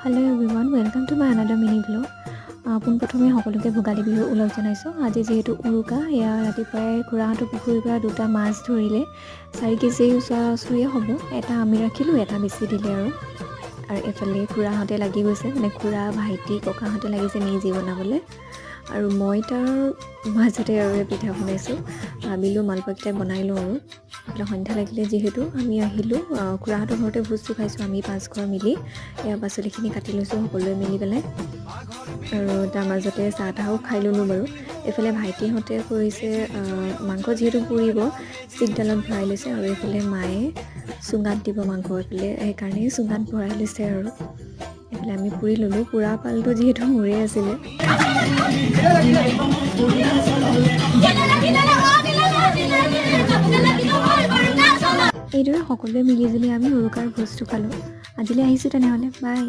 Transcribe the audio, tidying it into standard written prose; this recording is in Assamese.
Hello everyone, welcome to my another mini vlog. পোনপ্ৰথমে সকলোকে ভোগালী বিহুৰ ওলগ জনাইছোঁ। আজি যিহেতু উৰুকা, এয়া ৰাতিপুৱাই খুৰাহঁতৰ পুখুৰীৰ পৰা দুটা মাছ ধৰিলে। 4 কেজি ওচৰা ওচৰিয়ে হ'ব। এটা আমি ৰাখিলোঁ, এটা বেছি দিলে। আৰু আৰু এইফালে খুৰাহঁতে লাগি গৈছে, মানে খুৰা, ভাইটি, ককাহঁতে লাগিছে মেজি বনাবলৈ আৰু মই তাৰ মাজতে আৰু এই পিঠা বনাইছোঁ। ভাবিলোঁ মালপোৱাকেইটা বনাই লওঁ। আৰু এইফালে সন্ধ্যা লাগিলে যিহেতু, আমি আহিলোঁ, খুৰাহঁতৰ ঘৰতে ভোজটো খাইছোঁ আমি পাঁচ ঘৰ মিলি। এয়া পাচলিখিনি কাটি লৈছোঁ সকলোৱে মিলি পেলাই আৰু তাৰ মাজতে চাহ তাহো খাই ল'লোঁ বাৰু। এইফালে ভাইটিহঁতে কৰিছে, মাংস যিহেতু পুৰিব, চিকডালত ভৰাই লৈছে আৰু এইফালে মায়ে চুঙাত দিব মাংস এইফালে, সেইকাৰণে চুঙাত ভৰাই লৈছে। আৰু এইফালে আমি পুৰি ল'লোঁ। পুৰা পালটো যিহেতু মোৰেই আছিলে। এইদৰে সকলোৱে মিলিজুলি আমি উৰুকাৰ ভোজটো খালোঁ। আজিলৈ আহিছোঁ তেনেহ'লে, বাই।